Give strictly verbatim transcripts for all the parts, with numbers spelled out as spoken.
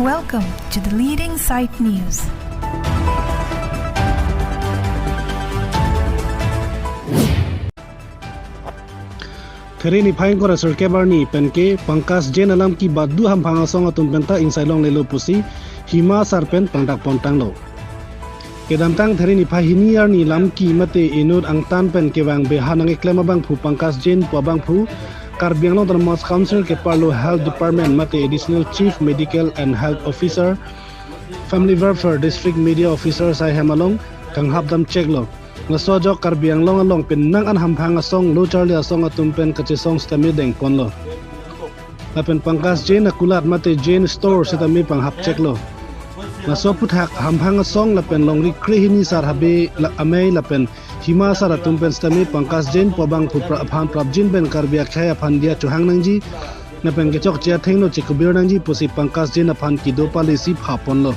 Welcome to the leading site news. There niphai ingkoi ra sirkep arni penke Pankaj Jain alam ke badu hamphang asong atum penta ingsai longlelo pusi Hima Sar pen pangdak pontanglo. Kedamtang there niphai hini arni lam ke mate inut angtan pen kevang beha nangkeklem abangphu Pankaj Jain pu abangphu Karbi Anglong Autonomous Council keparlo Health Department mate Additional Chief Medical and Health Officer, Family Welfare District Media Officer asai hem along kanghap dam cheklo. Laso ajok Karbi Anglong along penang an hamphang asong lo charli asong atum pen kachesong sitame dengponlo. Lapen Pankaj Jain akulat mate Jain Store sitame panghap cheklo. Laso aphuthak hamphang asong lapen longri krehini sar habe la amei lapen Hima Sar atum pen sitame Pankaj Jain pu abangphu pra- aphan prapjin pen Karbi akhei aphan diya chohang nangji. Lapen kechokche athengno chekubir nangji pusi Pankaj Jain aphan kedo pale si phaponlo.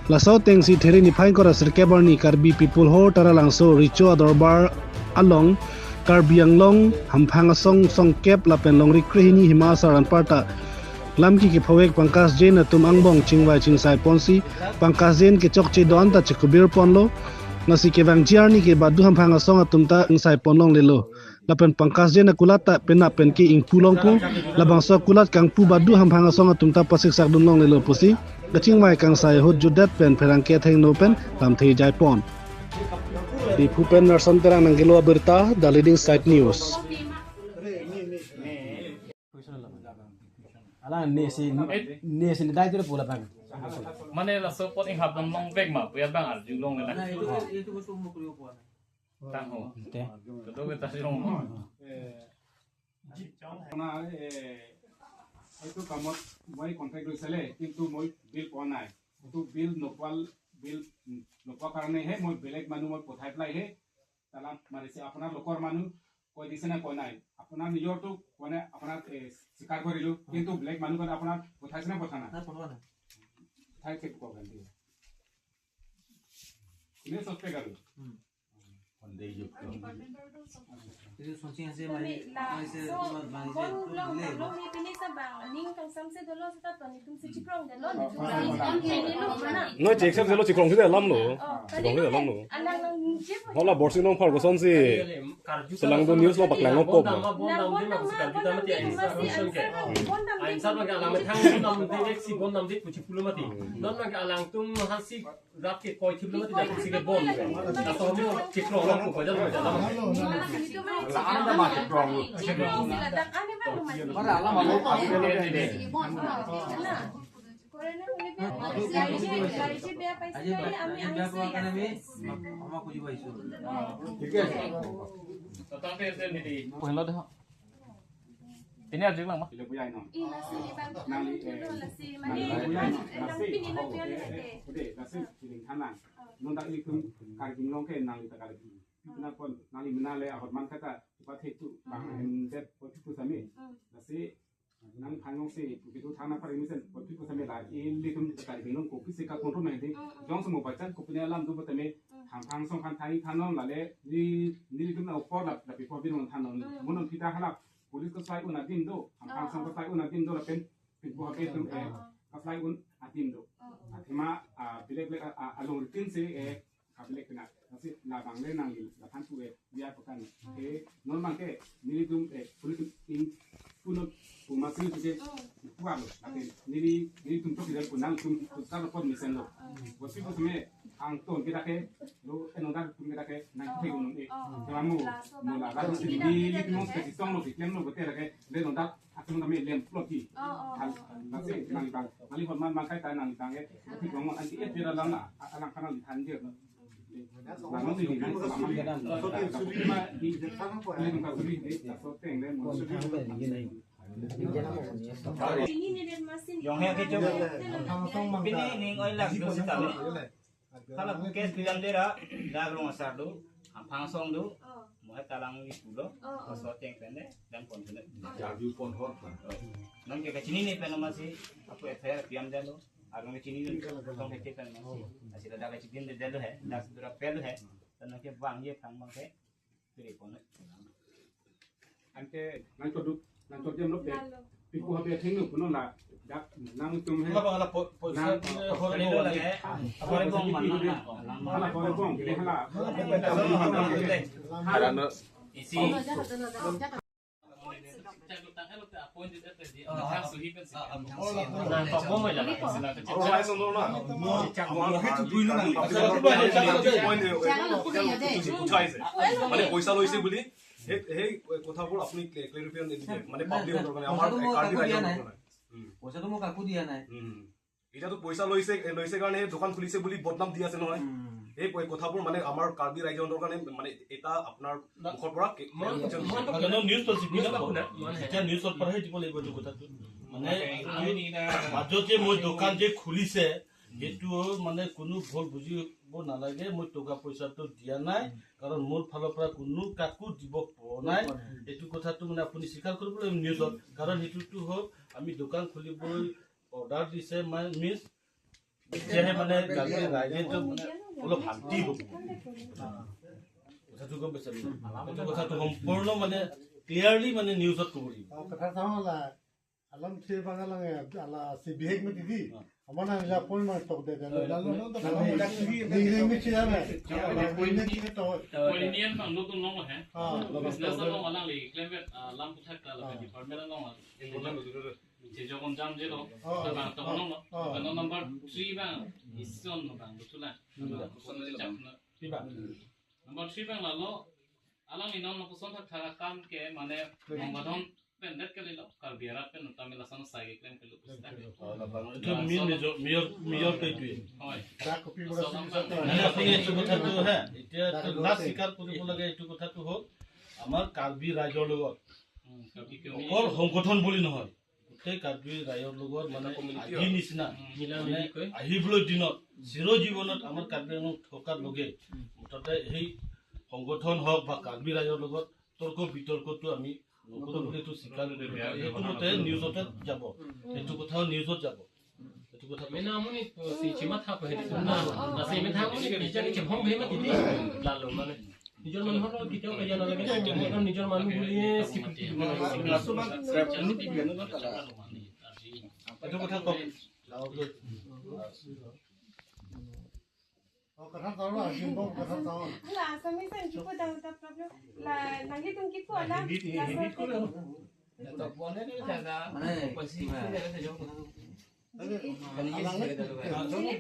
Laso atengsi there niphai ingkoi ra sirkep arni Karbi People Hall Taralangso Richo Adorbar along Karbi Anglong hamphang asong songkep lapen longri krehini Hima Sar anparta lam ke kephovek Pankaj Jain atum angbong chingvai chingsai ponsi Pankaj Jain kechokche do-an ta chekubir ponlo. Lasi kevangji arni ke badu hamphang asong atum ta ingsai pon longlelo. Lapen Pankaj Jain akulat ta penap penke ingpu longpo. Labangso akulat kangpu badu hamphang asong atum ta pasiksak dun longlelo pusi kachingvai kangsai ahut jutdet pen pherangke athengno pen lamthe jaipon. Diphu pen Narson Terang nangkelo abirta, The Leading Site News. Alang ne si ne si ne dai tu pula bang. Mane laso apot inghap dam longvek ma, puya bang arju longle na. Tang ho. Te. Kedo ke ta si long ma. আপোনাৰ, এ, এইটো কামত মই কণ্টেক্ট লৈছিলে, কিন্তু মই বিল পোৱা নাই। এইটো বিল নোপোৱা, বিল নোপোৱা কাৰণেহে মই বেলেগ মানুহ মই পঠাই পেলাইহে তালা মাৰিছে। আপোনালোকৰ মানুহ কৈ দিছে নে কোৱা নাই? আপোনাৰ নিজৰটো মানে আপোনাক, এ, স্বীকাৰ কৰিলো, কিন্তু বেলেগ মানুহ কাৰণে আপোনাক পঠাইছে নে পঠা নাই? নাই, পঠোৱা নাই। পঠাইছে কওক, আনকি। কোনে ছাছপেক্ট আৰু? উম। সন্দেহযুক্ত। এইটো চচিং আছে, মানে, মাৰি, মাৰিছে, তোমাক মাৰিছে, এইটো দিলে। Noi cek sep selo chikrong sih dalam lo. Chikrong sih dalam lo. Hola borsing nong phar koson si. Selang do news lo paklang lo pop. Rak ke koi thip lo mati dak si ke bom. Laso mo chikrong lo ko jalo jalo. Corona hole be, gari je, gari je beya paise, gari ami angse ya. Ama kuji baisu. Thik ase. Totang pe sen didi. Pehla de ho. Pini arju lang ma? Ih, lasi, bang, nangli, eh, lasi, mane, nangli, eh, nang pini na pian eh, eh, de. Udah, lasi, piling kanan. Nonta ilitum Karbi Anglong ke nangli ta kalagi. Nangpon, nangli menale ahorman kata, cepat itu, bang, hmm, endet, pot itu sami. Hmm. Lasi, nang phangong si, begitu thana parimisen, pot itu sami la, ilitum Karbi Anglong kopi si ka kontrol mene, hmm, hmm, jong semua bacan, kopi ni alam tu betame, hmm, hamphang asong kan thani thanon lale, ni, nelitum na upor la, la pipo binong thanon. Hmm. Munon kita halap, police ko sai un adim do, hamphang asong ko sai un adim do, lapen, pinpo habe tum, eh, ka sai un adim do. Hmm, hmm. Athema, ah, bilek bilek, ah, ah, along rutin si, eh, kabilek kena. Lasi labang le nangli, laphan tu, eh, biar pekan. Eh, non bang ke, nelitum, eh, police in puno puma sini tu ke, kuat lo. Lasi neli, nelitum tu kita punang tum, tu sar pot mesen lo. Waktu itu sini, angton kita ke, lo, eh, nontar tum kita ke, nang kita gunung, eh. Kelamu, mula, lalu sini, nelitum spesisong lo, diklem lo, betul ke, le nontar, atum kami lem plot di. Oh, oh, oh. Lasi, nang bang, nangli hormat bang kai ta nang bang, eh, waktu itu ngomong anti, eh, pira lama, alang kanal di thanjir. Ini ni dia masih ni. Yong he kecil. Pini ning oi lang do sitame. Hala kes bilang dera, dak rong asar do, hamphang asong do, mo he talang ipulo, oh, oh, so cheng pende, dan pon pende. Jarju pon hor pan. Nang ke kachinine pen masih, apu F I R piam jalo. Arong kachinine tong kecil pen masih. Asila dak kachinine jalo he, dak sudra pel he. Dan nang ke bang ye phang bang ke, piri pon. Ante nang choduk, nang choduk jam lo pe. Lalo. Piku habi atheng lo puno la dak nangtum he. Hala bang hala po-, poisa nang, di hor hor le lage. Hor bong mana na. Hala hor bong, hala. Hala no. Isi. মানে পইচা লৈছে বুলি সেই, সেই কথাবোৰ আপুনি clay-, clarification নিদিয়ে, মানে পাব্লিক হ'বৰ কাৰণে, আমাৰ কাৰ্বি ৰাইজৰ কাৰণে। উম। পইচাটো মই কাকো দিয়া নাই। উম। এতিয়াতো পইচা লৈছে, লৈছে কাৰণে দোকান খুলিছে বুলি বদনাম দি আছে নহয়। উম। এই প-, কথাবোৰ মানে আমাৰ কাৰ্বি ৰাইজৰ কাৰণে মানে এটা আপোনাৰ না, মুখৰ পৰা কে-, মই, কেনেকুৱা মই হৈছে? মই নিউজ পাইছো, নিউজ পাইছো। এতিয়া নিউজৰ পৰাহে দিব লাগিব এইটো কথাটো। মানে, মাজত যে মই দোকান যে খুলিছে, সেইটো মানে কোনো ভুল বুজিব নালাগে। মই টকা পইচাটো দিয়া নাই, কাৰণ মোৰ ফালৰ পৰা কোনো কাকো দিব পৰা নাই। এইটো কথাটো মানে আপুনি স্বীকাৰ কৰিব লাগিব নিউজত, কাৰণ সেইটোতো হ'ল আমি দোকান খুলিবলৈ অৰ্ডাৰ দিছে, মানে, মিনছ, তেতিয়াহে মানে কালি ৰাইজে তো মানে অলপ শান্তি হ'ব। কথাটো গম পাইছে নে? এইটো কথাটো সম্পূৰ্ণ মানে ক্লিয়াৰলি মানে নিউজত ক'ব লাগিব। Alam thir bang alang ya, ala si bihek me titi. Amana la pon ma tok de de. Lalu no to. Ni ni mi chi ya me. Ni ni chi to. Colonial bang lo tum long he. Ah, lo Business tok. Along alangli klem vet, ah, lam puthak ta la Ah. Department along ah. Che jokon jam je lo. Ah. Bang to long lo. Ah. Bang number three bang ison bang betul lah. Hmm. Bang ison je chak na. Tiba. Number three bang lalo alangli non koson thakthak akam ke mane Hmm. Monggadon pen det kali lo, Karbi arat pen tame lason sai keklem kali lo. Klem kali lo. Itu main major, major, major ke itu ya. Hoi. Dak kopi bola sini satu. Mane আপুনি এইটো কথাটো হে, এতিয়া লাষ্ট স্বীকাৰ কৰিব লাগে এইটো কথাটো হ'ল আমাৰ কাৰ্বি ৰাইজৰ লগত। উম, কাৰ্বি কিয় অকল সংগঠন বুলি নহয়, গোটেই কাৰ্বি ৰাইজৰ লগত মানে এটা কমিউনিটি আহি হয়। নিচিনা উম, মিলা মানে মিলি কৈ। আহিবলৈ দিনত চিৰ জীৱনত আমাৰ কাৰ্বি আংলং থকাৰ লগে মুঠতে সেই সংগঠন হওক বা কাৰ্বি ৰাইজৰ লগত তৰ্ক বিতৰ্কটো আমি নকৰোঁ বুলি এইটো স্বীকাৰ কৰিব। এইটো মতে নিউজতে যাব। এইটো কথাও নিউজত যাব। এইটো কথা Mena amun ni si chima tha pa hedi na. Na si me tha amun ni ke bichar ni chepong bhe ma titi. Lalo mane. Nijor manu holo kitio kaya na lage. Nijor manu buli si এইটো কথা কওক। Oh, কথা tahu lah, simpong কথা tahu. Hala, Assamese an kipu dang ta problem. La, nangji tum kipu ala. Hindi, la, hindi ko lang. Mane, pasti ma. Alang ni,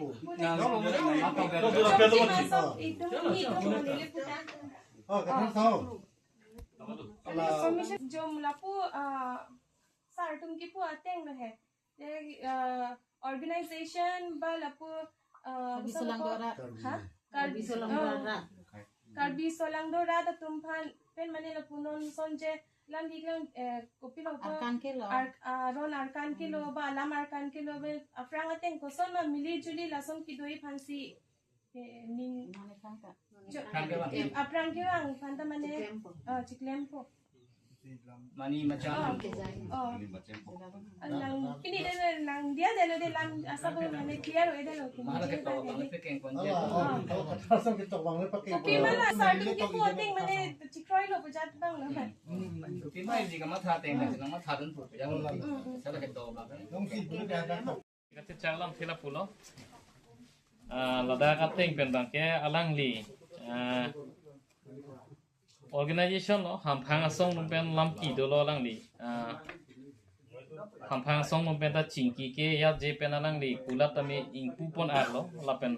Oh, kata tahu. Information jom lapu, ah, sir tum kipu ateng lo he. Te, ah, organization ba lapu, ah, Karbi Solangdo Arat. Ha? Karbi Solangdo Arat. Karbi Solangdo Arat atum aphan pen mane lapu non son je lam dik lang, eh, kopilo pa Arkan kelo. Ar-, ah, ron arkan kelo ba alam arkan kelo be aphrang ateng koson ma mili juli lason kido-i aphansi, eh, ning Mane kangka. Jo-, Kangka bang. Eh, aphrang kevang aphanta mane, Chiklempo. Ah, chiklempo. Mani macam. Oh. Oh. Lang, pini de lang dia de lo de lang asa bo mane clear ho de lo. Mala ke to bang le pekeng kon je. Oh. Asam ke to bang le pekeng. Kopi mala sir tum kipu ateng mane chikroi lo pujat bang lo. Kopi mai di kama tha teng na, na ma tha dun pu ya. Sala ke to bang. Nong si bu de da. Kachechak alamthe lapulo. Ah, ladak ateng pen bang ke alangli, ah, organization lo, Hamphang Asong atum pen lam kido lo alangli. Ah, Hamphang Asong atum pen ta chingki ke ya je pen alangli kulat tame ingpu pon arlo, lapen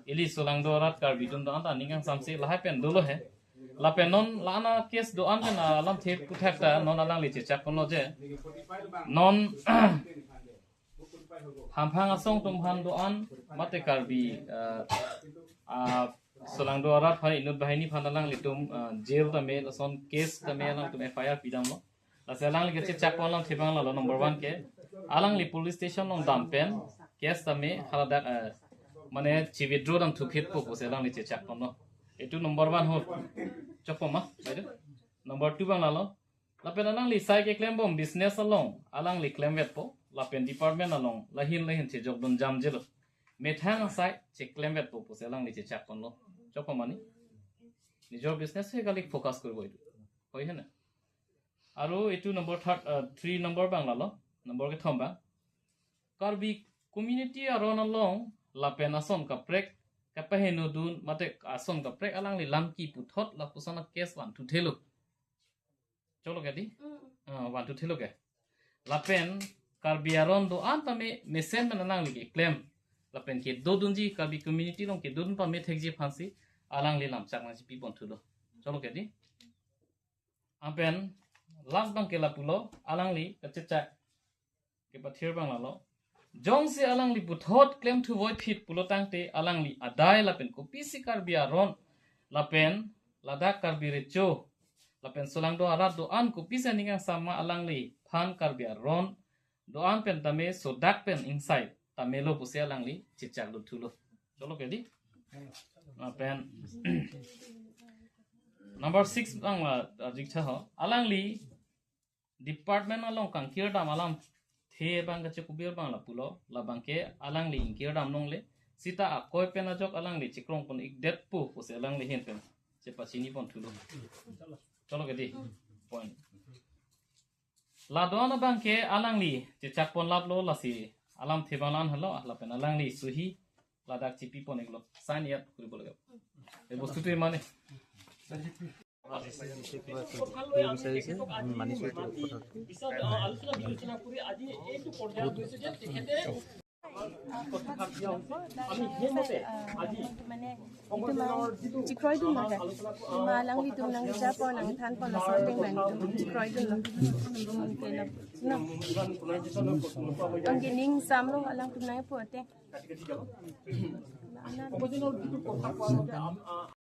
ili Solangdo arat Karbi atum do-an ta ning kangsamse lahai pen dolo he. Lapen non la-an a case do-an pen alamthe puthak ta non alangli chechak ponlo je. Non Hamphang Asong atum aphan do-an mate Karbi, ah, ah, Solangdo arat aphan inut banghini aphan alanglitum, ah, jail tame lason case tame alangtum F I R pidamlo. Lasi alangli kachechak pon alamthe abang lalo number one ke. Alangli police station along dam pen case tame haladak, ah, mane chi withdraw dam thuphit po pusi alangli chechak ponlo. Itu number one ho. Chokpo ma, bai do. Number two abang lalo. Lapen alangli sai keklem bom business along, alangli klemvetpo, lapen department along, lahin lahin chejok dun jam jelo. Methang asai cheklemvetpo pusi alangli chechak ponlo. Chokpo mani. Nijor business he kali focus koribo itu. Hoi he na? Aro itu number third, uh, three number abang lalo, number kethom abang. Karbi community aron along lapen ason kaprek kapahenodun mate ason kaprek alangli lam kiputhot lapuson a-case vanthuthelo. Choklo ke di? Mm. Ah, vanthuthe lo ke. Lapen Karbi aron do-an tame mesen pen alangli keklem. Lapen kedodunji Karbi community along kedodun pamethekji aphansi alangli lamchak nangchipi ponthulo. Choklo ke di? Lapen last abang ke lapulo, alangli kachechak kepathir abang lalo. Jongsi alangli puthot klemthu voiphit pulo tangte alangli adai lapen kopisi Karbi aron lapen ladak Karbi Recho lapen solangdo arat do-an kopisi aning kangsam ma alangliphan Karbi aron do-an pen tame sodak pen ingsai tamelo pusi alangli chechak dothulo. Choklo ke di? Lapen number six abang la, ah, jikcha ho. Alangli department along kangkirdam alamthe abang kachekubir abang lapulo, labang ke alangli ingkirdam longle, sita akoi pen ajok alangli chikrong pon ikdetpo pusi alangli ahin pen chepachini ponthulo. Choklo ke di? Point. La do-an abang ke alangli chechak ponlaplo, lasi alamthe abang la-an helo, lapen alangli suhi ladak chipi pon iklo. Sign ইয়াত কৰিব লাগে। এই বস্তুটো ইমানেই। মানে, এইটো ma, chikroi dun lo ke. Ma, alanglitum nangja po, nangthan po, laso ateng nangtum chikroi dun lo. Kena, no. Ang gining samlo alangtum nangpo ateng.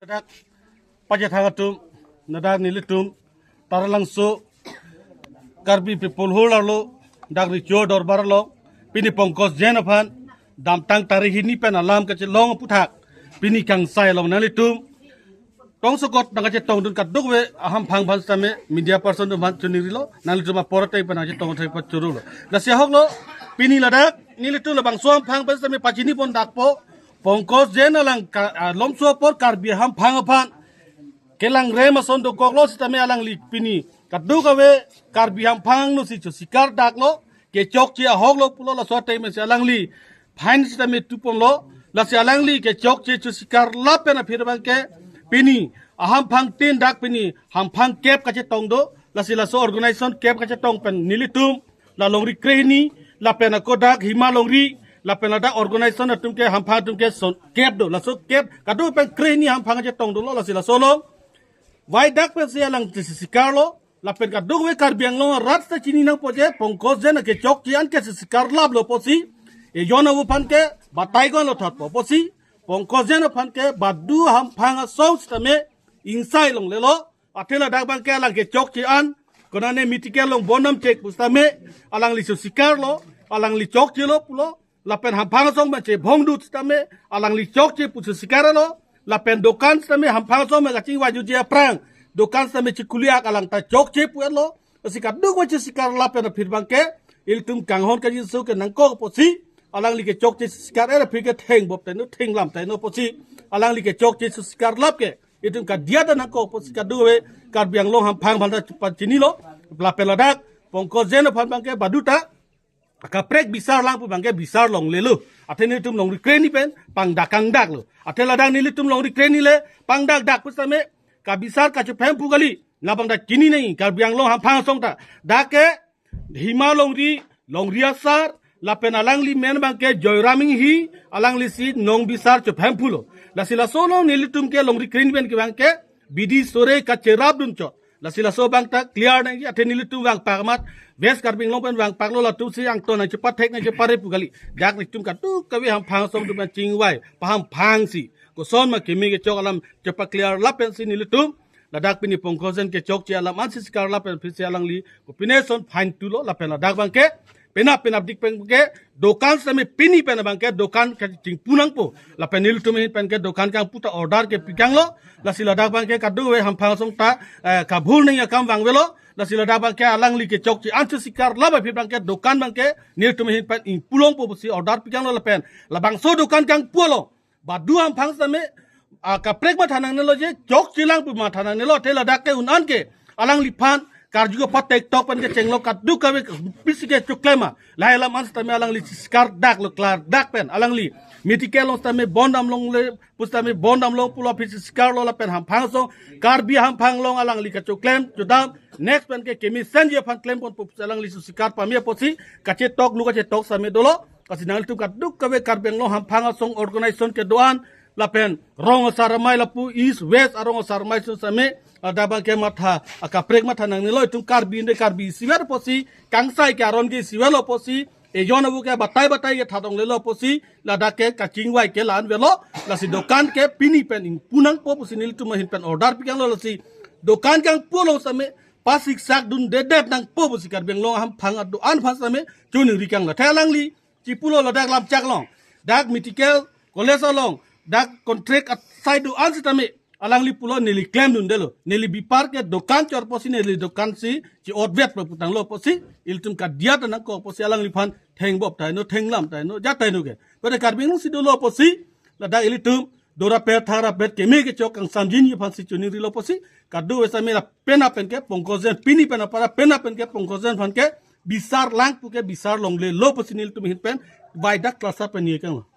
Ladak pajethang atum, ladak nelitum Taralangso Karbi People Hall arlo, dak Recho Dorbar lo, pini Pankaj Jain aphan damtang tarik hini pen alam kachelong aphuthak, pini kangsai along nanglitum tongsokot nangkachetongdun kadokave ahamphang aphan sitame media person atum aphan choningri lo, nanglitum apor ateng pen nangchetong thai pachuru lo. Lasi ahok lo, pini ladak nelitum labangso ahamphang aphan sitame pachini pondakpo, Pankaj Jain alang ka, ah, lomso apor Karbi ahamphang aphan kelangrem ason dokoklo sitame alangli pini kadokave Karbi ahamphang no si chosikar daklo, kechokche ahok lo pulo, laso ateng pensi alangli fine sitame tuponlo, lasi alangli kechokche chosikar lap pen aphi abang ke pini ahamphang tin dak pini hamphang kep kachetong do, lasi laso organization kep kachetong pen nelitum la longri krehini, lapen ako dak Hima Longri, lapen ladak organization atum ke hamphang atum ke son kep do, laso kep kado pen krehini hamphang kachetong dolo, lasi laso along vai dak pensi alang chisikarlo, lapen kadokave Karbi Anglong arat ta chini nangpo je, Pankaj Jain kechokche an ke sisikar laplo pusi, ejon abu aphan ke batai gonlo thotpo pusi, Pankaj Jain aphan ke badu hamphang asong sitame ingsai longlelo, athe ladak abang ke alang kechokche an, konane medical along bondam chek pusitame, alangli chosikarlo, alangli chokchelo pulo, lapen hamphang asong ma chebhong dut sitame, alangli chokche pu chosikarlo, lapen dokan sitame hamphang asong ma kachingvai juji aphrang, dokan sitame chikuliak alang ta chokche pu-etlo, lasi kadokave chosikar lap pen aphi abang ke, ilitum kanghon kangjinso ke nangkok pusi, alangli kechokche chosikar er aphi ke thengbop taino, thenglam taino pusi, alangli kechokche chosikar lap ke, itum kadiya ta nangkok pusi kadokave Karbi Anglong hamphang aphan ta pachinilo, lapen ladak Pankaj Jain aphan abang ke badu ta kaprek bisar lang pu abang ke bisar longlelo. Athe nelitum longri krehini pen pangdak kangdaklo. Athe ladak nelitum longri krehini le pangdak dak pusitame kabisar kachephem pu kali. Labang dak chini nai Karbi Anglong hamphang asong ta. Dak ke Hima Longri, Longri asar, lapen alangli men abang ke Joyram Inghi, alangli si nongbisar chephem pulo. Lasi laso along nelitum ke longri krehini pen ke abang ke bidi sore kacherap dunchot. Lasi laso abang ta clear nangji, athe nelitum vangpak amat West Karbi Anglong pen vangpaklo, latum si angton nangchepathek nangchepare pu kali. Dak nelitum kadokave hamphang asong atum pen chingvai pahamphang si, koson ma keme kechok alam chepaclear lap pensi nelitum ladak pini Pankaj Jain kechokche alam an sisikar lap pen aphi si alangli kopine son fine tulo, lapen ladak abang ke penap penapdik pen ke dokan sitame pini pen abang ke dokan kachingpu nangpo, lapen nelitum ahin pen ke dokan kangpu ta order ke pikanglo, lasi ladak abang ke kadokave hamphang asong ta, eh, kabhul nangji akam vangvelo, lasi ladak abang ke alangli kechokche an chosikar lap aphi abang ke dokan abang ke nelitum ahin pen ingpu longpo pusi order pikanglo, lapen labangso dokan kangpu along badu hamphang sitame, ah, kaprek matha nangnelo je, chokche lang pu matha nangnelo, athe ladak ke un-an ke alangliphan karju ke patek tok pen kechenglo kadokave pisi kechoklem ma. Lahai alam an sitame alangli sikar dak lo klar dak pen alangli medical along sitame bon damlongle pusitame bon damlo pulo pisi sikar lo lapen hamphang asong Karbi hamphang along alangli kachoklem jodam next pen ke kemisenji aphan klem ponpo pusi alangli su sikar pame apotsi kachetok lu kachetok sitame dolo. Lasi nanglitum kadokave Karbi Anglong hamphang asong organization kedo-an lapen rong asar amei lapu East West arong asar amei sitame adabang ke matha akaprek matha nangnelo, itum Karbi inde Karbi isiver apotsi, kangsai ke aron ke isiverlo apotsi, ejon abu ke batai batai ke thatong lelo apotsi, ladak ke kachingvai ke la-an avelo. Lasi dokan ke pini pen ingpu nangpo pusi nelitum ahin pen order pi kanglo. Lasi dokan kangpu along sitame pasiksak dundedet nangpo pusi Karbi Anglong hamphang ado-an aphan sitame choningri kanglo. Athe alangli chipulo ladak Lamchak along, dak medical college along, dak contract asai do-an sitame alangli pulo neli klem dundelo, neli bipar ke dokan chor apotsi neli dokan si chi-otvet pa putanglo apotsi, ilitum kadiya ta nangkok apotsi alangliphan thengbop tahai no, thenglam tahai no, jat tahai no ke. Pada Karbi Anglong si dolo apotsi ladak ilitum dorapet tharapet keme kechok kangsamjinji aphansi choningrilo apotsi, kadokave sitame lapen apen ke Pongkosjen, pini pen apara pen apen ke Pongkosjen aphan ke bisar lang pu ke bisar longlelo apotsi nelitum ahin pen vaidak klasa pen ye kanglo.